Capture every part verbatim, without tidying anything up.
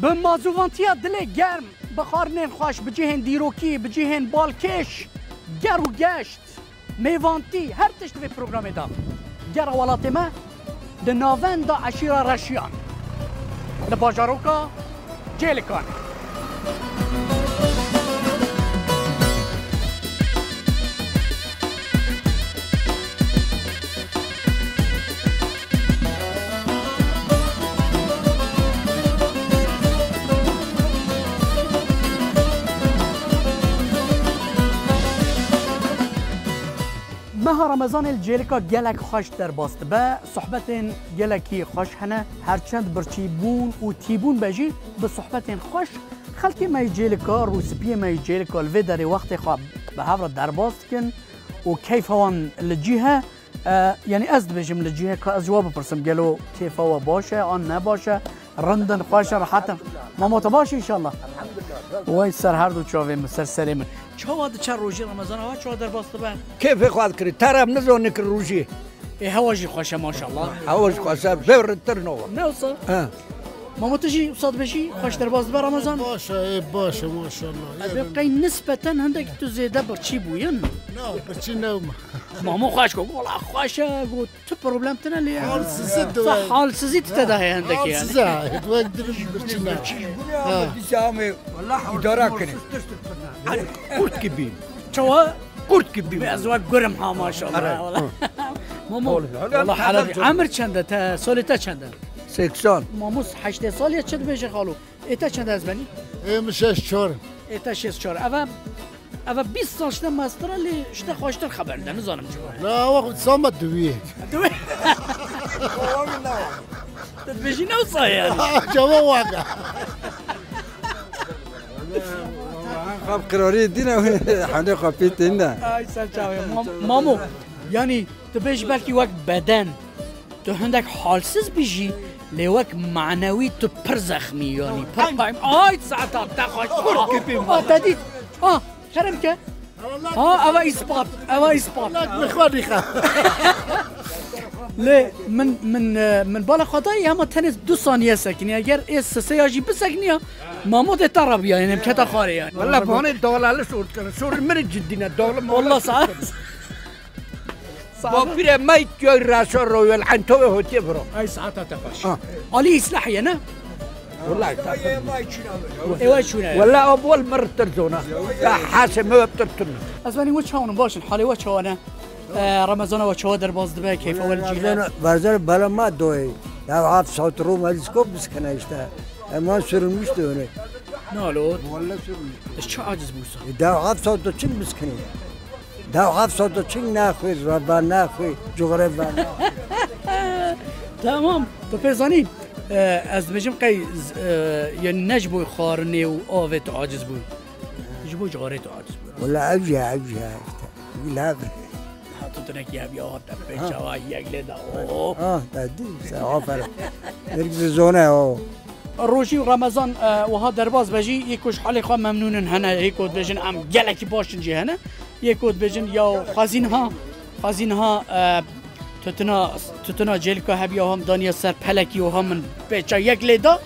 Bi mazûvantiya dilê germ, bi xwarinên xweş, bi cihên dîrokî, bi cihên balkêş, ger û geşt, mêvantî, her tişt vê programê de. Gera welatê me di navenda eşîra Reşiyan, li bajaroka Cêlikan. Meha Remezanê li Cêlika gelek xweş derbas dibe, sohbetên gelekî xweş hene, her çend birçîbûn û tîbûn be jî bi sohbetên xweş xelkê me yê Cêlika, rûspiyê me yê Cêlika li vê derê wextê xwe bi hev re derbas dikin û keyfa wan li cî he. E, yanî ez dibêjim li cihê ka ez ji we bipirsim, gelo kêfa we baş e an ne baş e? Rind in, xweş in, rehet in? Mamo, te baş î înşallah? Elhamdulillah. Wey ser her du çavê min, ser serê min. Çawa diçe rojî Remezana we, çawa derbas dibe? Kêfê xwe dikirî, te re em nizon nikir rojî. Ê, hewa jî xweş e maşallah. Hewa jî xweş e, vê rindtir nova. Ne wisa? He. Mamo, tu jî wisa dibêjî, xweş derbas dibe Remezan? Baş e, ê, baş e maşallah. Ez ê qey nisbeten hindek tu zêde birçî bûyin. Na, birçî newme. Mamo xweş got, wela xweş e, got, tu problem tine lê. Halsizî dibe. Sa halsizî tu te de heye hindekî yani. Halsiz e, wek dirij birçî ne. Ha. Dîsa amê îdara kirin. Kurt gibi. Çawa? Kurt gibi. Ez wek gurim ha maşallah. Ara. Wela. Mamo, wela hereb, emir çend e te, salê te çend e? Seksen. Mamus heştê salî ye, çi dibêje xalo? Ê te çend e ez benî? Ê min şeş çar. Ê te şêst çar. Eve, eve bîst sal işte mestir e, lê işte xweştir xeber de, nizanim çi var. La, ewa xwe samet diwî. Diwî. Tu dibêjî ne wisa yani? Cevap waka. Xap qirarî dîne, hemdê xapî tîne. Ay sen çavê. Mam-, Mamo, yani tu bêjî belkî wek beden. Tu hindek halsiz bî jî, lê wek manewî tu pir zexmî, yanî pir qayîm. Ay saeta te xweş. Kurt kipî. Ah, te dît. Ah, kerem ke. Ha, eva îspat, eva îspat. Lak bi xwe dîxe. Lê min, min, e, min bala xwe dayî, hema tenê du saniye sekinî. Eger ê sisê ya jî bisekiniya, Mamo dê te rabîya, yani keta xwarê yani. Wela bane dawla li şor dikene. Şor min cidî ne, dawla. Wela saet. Bapîrê me tiya reşa royal entove hotiye bro. Ay saeta te xweş. Ha. Ali îslahî ye ne? Wela. Ê we çûne. Wela abol mir tir zona. Ya hase me web tir tun. Ez benî we çawan baş in, halê we çawa ne? E, Remezana we çawa derbas dibe, keyfa we li cî he? Remezana, Remezana bela ma doyê. Ya heft saet ro meriz kop biskene işte. Eman sürülmüş de öyle. Ne alo? Wela sürülmüş. Ez çi aciz bûsa. E, da heft saet çin biskene. Dew heft sed û çil naxwî, reba naxwî, cuxre ve naxwî. Tamam, tu pê zanî, e, ez dibêjim qey, e, yani ne ji bo xwarinê û avê tu aciz bû. Ji bo cuxarê tu aciz bû. Wela ev jî, ev jî, işte. Wî lav. Ha, tu tunekî hev ya, te pê çawa yek lê da. Oh. Ah, te dî, se aferin. Mirg bi zone o. Rojî û Remezan, e, wiha derbas be jî, yê ku ji halê xwe memnûn in hene, yê ku dibêjin em gelekî baş in jî hene, yê ku dibêjin ya xwezî niha, xwezî niha, e, tutuna, tutuna cêlika hebiya ham daniye ser pelekî û ham min pêça yek lê da,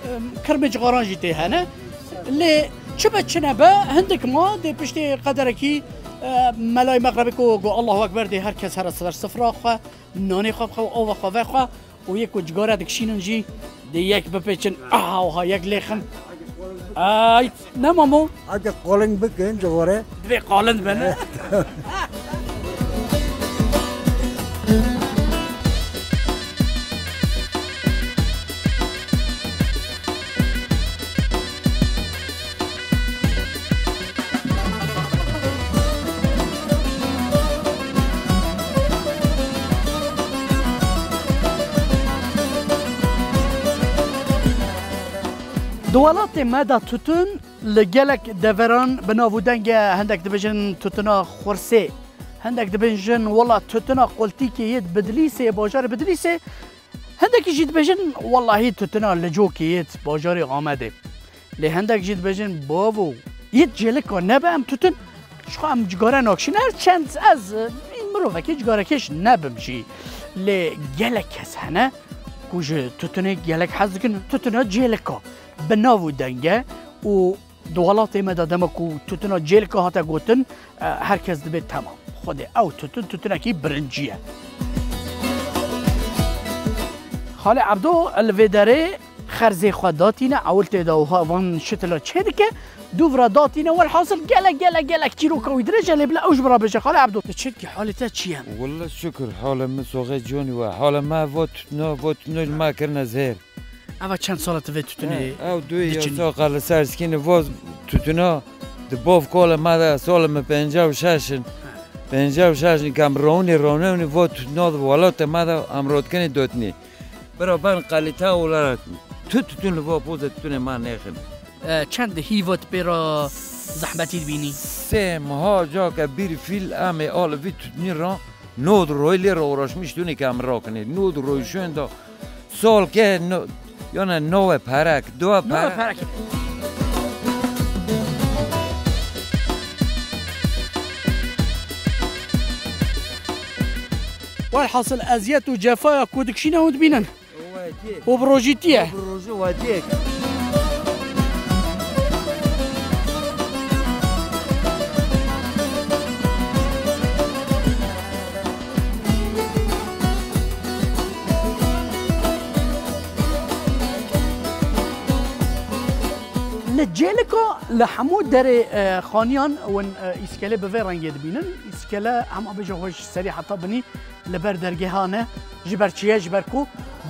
e, kirmê cixaran jî tê hene. Lê çi be çi nebe, hindik ma dê piştê qederekî, e, melayê mexrebê ku got Allahu Ekber dê her kes here ser sifra xwe, nanê xwe bixwe û ava xwe vexwe. Û yê ku cigare dikişînin jî dê yek bipêçin. Aha, wiha yek lêxin. Ay, ne mamo? Hadi qalin bikin cigare. Divê qalin be, ne? Di welatê me de tutun li gelek deveran bi nav û deng e. Hindek dibêjin tutuna xursê. Hindek dibêjin wela tutuna qultîkê yê Bidlîsê, bajarê Bidlîsê. Hindekî jî dibêjin welahî tutuna licokê yê bajarê Amedê. Lê hindek jî dibêjin bavo, yê cêlika nebe em tutun. Ji xwe em cigare nakişîn. Her çend ez, e, mirovekî cigarekêş nebim jî. Lê gelek kes hene ku ji tutunê gelek hez dikin. Tutuna cêlika bi nav û deng e û di welatê me de dema ku tutuna cêlika hate gotin, e, her kes dibê temam. Xwedê ew tutun, tutunekî birincî ye. Xalê Ebdo li vê derê xerzê xwe datîne, ewil tê de û ha-, van şitila çêdike, dûv re datîne, welhasil gelek, gelek, gelek çîroka wî dirêj e, lê bila ew ji min re bêje, Xalê Ebdo, tu çêdikî, halê te çi ye? Welle şikir, halê min soxê ciwanî we. Halê me va tutna, va tutna li me kirine zêr. Eva çend sala tu vê tutunê He, ew duyê diçin? Ya sal qal li ser skînê va tutuna di bav kalê me de, salê min pêncî û şeş in. Pêncî û şeş in, kem ronî, ronî, va tutuna di welatê me de em rotkinê dotnî. Bira ben kalîte olarak tu tutun li va pozê tutunê me nêxin. E, çend hîva tu pê re zehmetî dibînî? Sê meha cake bir fîl em ê al vî tutnî re nod roy lê re uğraşmış tûnê ke em rakinê. Nod roy şûn da sol ke no, yani nove perek, dua Nove perek. Perek. Welhasil eziyet û cefaya ku dikişîne hûn dibînin. Û bi rojî tî ye. Bi rojî we tî ye. Li Cêlika li hemû derê, e, xaniyan win, e, îskelê bi vê rengê dibînin. Îskele hema bêje xwe ji serî heta binî li ber dergehan e. Ji ber çi ye? Ji ber ku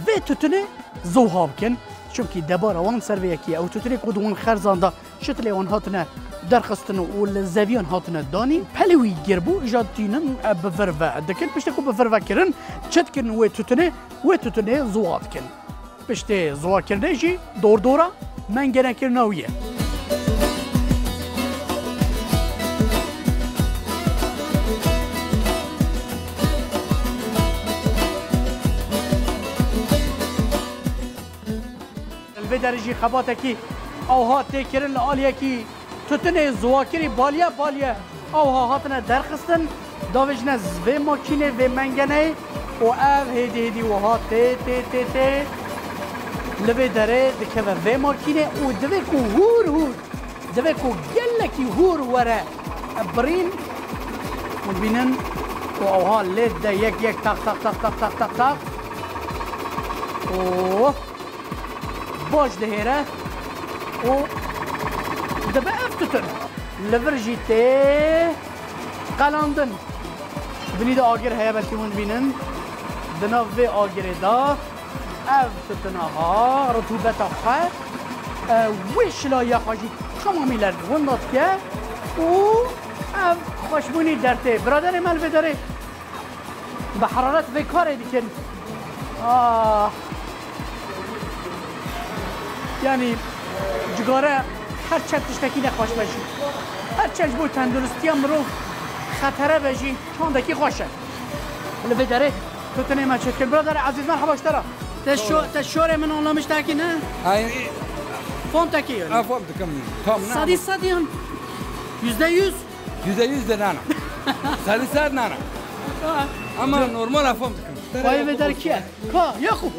vê tutunê ziwha bikin. Çimkî debara wan ser vê yekê ye. Ew tutunê ku di wan xerzan de şitilê wan hatine derxistin û li zeviyan hatine danîn, pelê wî gir bû, îja tînin, e, bi vir ve dikin. Piştî ku bi vir ve kirin, çi dikin wê tutunê? Wê tutunê ziwa dikin. Piştê ziwakirinê jî dordora mengenekirina wî ye. Li vê derê jî xebatekî awha tê kirin li aliyekî tutunê ziwakirî baliye baliye awha hatine derxistin, davêjine vê makînê, vê mengeneyê û ev hêdî hêdî wiha tê, tê, tê, tê li vê derê dikeve vê makînê û divê ku hûr hûr, divê ku gelekî hûr were birîn. Hûn dibînin ku awha lê dide yek yek tak, tak, tak, tak, tak, tak, tak. Oh! Baş dihêre û dibe ev tutun. Li vir jî tê qelandin. Binî de agir heye, belkî hûn dibînin. Di nav vê agirê de ev tutuna ha, ritûbeta xwe, e, wê şilahiya xwe jî temamî ler winda dike û ev xweşbûnî dertê. Biraderê me li vê derê bi heraret vê karê dikin. Ah. Yanî cigare her çend tiştekî nexweş be jî, her çend ji bo tenduristiya mirov xetere be jî, çandekî xweş e. Li vê derê tutunê me çêdikin. Birader Ezîz, merheba ji te re. Te şo-, te şorê min anlamiş takî ne? Ay, Fon tekî yani. Ha, fon dikim. Tam ne? Sadî sad yan. Yüzde yüz. Yüzde yüz de nana. Sadî sad nana. Ha. Ama normal ha fon dikim. Vay be derkiye. Ka, Yakup.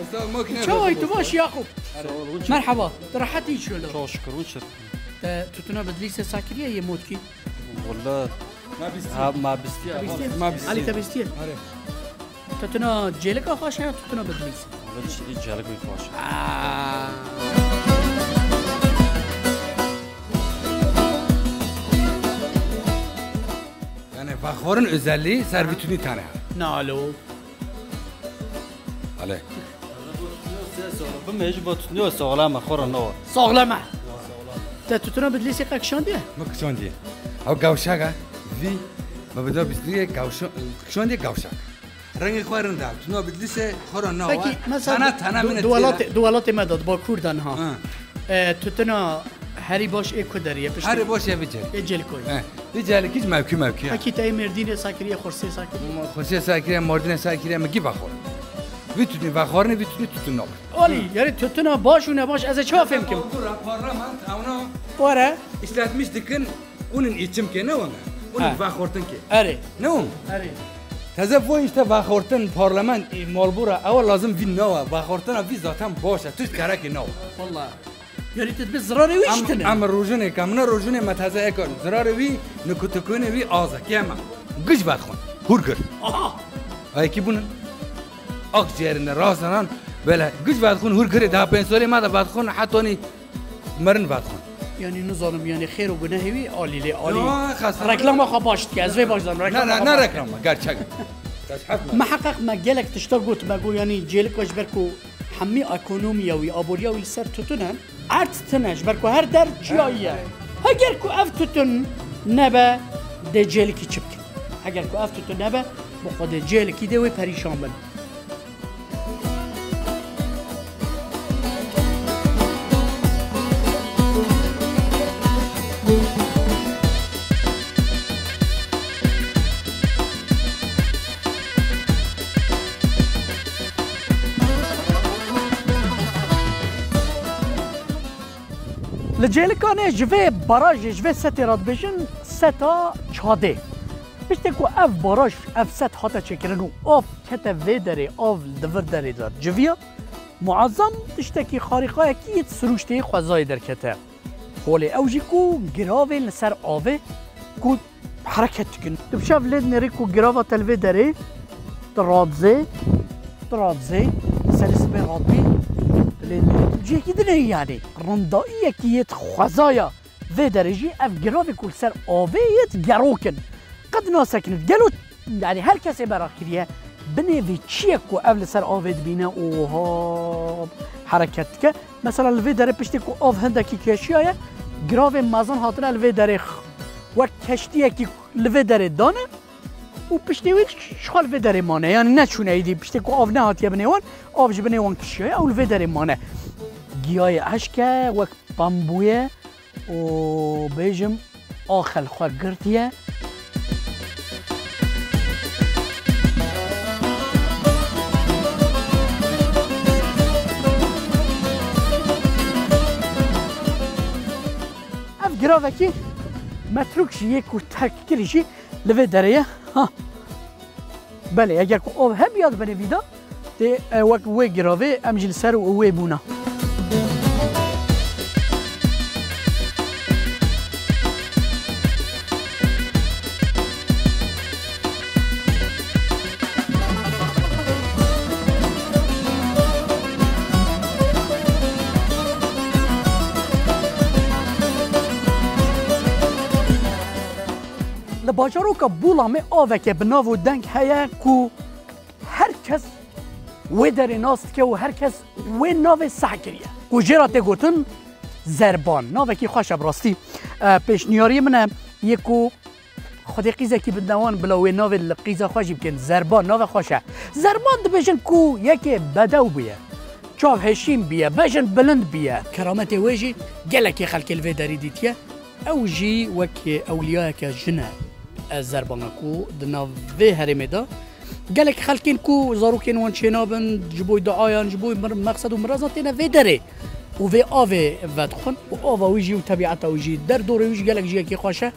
Çaway tu baş Yakup. Merhaba. Tu rehet î şöyle. Çok şükür, uçur. Te tutuna Bidlîsê sakiriye yê motkî? Walla. Ma bistî. Ha, ma bistî. Ma bistî. Ma bistî. Ali te bistî. Are. Tutuna cêlika xweş e ya tutuna Bidlîs? Wala çi cêlik wî xweş. Aa. Yani faxorun özelliği servituni tane. Nalo. Ale. Bimêj bo tutniyo sağlam e, xora no. Sağlam e. Te tutuna Bidlîsê qe kişandiye? Mi kişandiye. Ew gavşak e. Vî, mi bi da Bidlîsê gavşa-, kişandiye gavşak. Rengê xwe rind e. Tuna Bidlîsê xora no. Peki, mesela tana, tana du-, min du welatê, du welatê me de, di Bakur de niha. Ha. E, tutuna herî baş ê ku derî ye? Piştî Herî baş ê vî cêl. Ê cêlkoyî. Eh, vî cêlikî ji mewkî mewkî ye. Hekî te ê Mêrdînê sekiriye, Xursê sekiriye? Xursê sekiriye, Mardînê sekiriye, min gî vexwarin. Vî tutun vexwarinê, vî tutun tutun nabin. Alî, yani tutuna baş û nebaş ez ê çawa fêm kim? Parlament, ewna Were. işletmiş dikin. Hûn in îçimkê ne wene. Hûn in Ha. vexortinkê. Erê. Ne hûn? Erê. Teze vo işte vexortin parlament ê malbûra ew lazim vî nawe. Vexortina vî zaten baş e. Tişt gerekê nawe. Walla. Yarî tu dibê zirarê wî Em, jî tine. em rojinê ke, min rojinê me teze ekar. Zirarê wî, nikutikûnê wî az e. Kêm e. Giş vedxwin. Hûr gir. Aha. Ayekî bûnin. Ak ciğerinde razanan böyle giş vedxwin hûr girê daha pênc salê me de vedxwin hetonî Mirin vedixwin. Yanî nizanim, yanî xêr û gunehê wî alî lê alî. Yo, xestan. Reklama xwe baş dike, ez vê baş dizanim. Ne, Reklama ne, xwe ne baş dike. reklama, gerçek. Teşhef me. Miheqeq me gelek tişta got, me got, yanî cêlika ji ber ku hemî ekonomiya wî, aboriya wî li ser tutun e, erd tune, ji ber ku her der çiyayî ye. Heger ku ev tutun nebe, dê cêlikî çi bikin? Heger ku ev tutun nebe, bi xwe dê cêlikî dê wê perîşan bin. Li Cêlikanê ji vê barajê, ji vê setê re dibêjin seta Çadê. Piştê ku ev baraj, ev set hate çêkirin û av kete vê derê, av li vir derê de civiya, muazzam tiştekî, xarîqayekî yê sirûştê xwezayê derkete holê. Ew jî ku giravên li ser avê ku hereket dikin. Tu bi şev lê dinêrî ku girava te li vê derê, tu radizê, tu radizê, serê sibê radibî, tu lê dinêrî, tu cihekî dinê yanî. Rindayiyekî yê xwezaya vê derê jî ev giravê ku li ser avê yê gerok in. Qet nasekinin. Gelo, yanî her kesê meraq kiriye, binê vê çi ye ku ev li ser avê dibîne û wiha hereket dike? Mesela li vê derê piştî ku av hindekî kêşiyaye, giravên mezin hatine li vê derê x-, wek keştiyekî li vê derê dane û piştê wê ji xwe li vê derê mane. Yanî neçûne êdî, piştê ku av nehatiye binê wan, av ji binê wan kişiyaye, ew li vê derê mane. Giyayê eşk e, wek bambû ye û bêjim axa li xwe girtiye. Ev giravekî metrûk jî yê ku terk kirî jî li vê derê ye. Ha. Belê, eger ku av hebiya di binê vî de, tê, e, wek wê giravê em jî li ser û wê bûna. Li bajaroka Bûlamê aveke bi nav û deng heye ku her kes wê derê nas dike û her kes wê navê seh kiriye. Ku jê re tê gotin Zerban. Navekî xweş e bi rastî. E, pêşniyariyê min e, yê ku xwedê qîzekî bidine wan bila wê navê li qîza xwe jî bikin. Zerban, nave xweş e. Zerban dibêjin ku yekê bedew bûye. Çav hêşîn bûye, bejin bilind bûye. Kerametê wê jî gelekê xelkê li vê derî dîtiye. Ew jî wek ewliyayeke jin e, e, Zerbanga ku di nav vê herêmê de gelek xelkên ku zarokên wan çênabin, ji bo duayan, ji bo mir-, mexsed û miraza têne vê derê û vê avê vedixwin û ava wî jî û tebîeta wî jî, derdorê wî jî gelek jiyekî xweş e.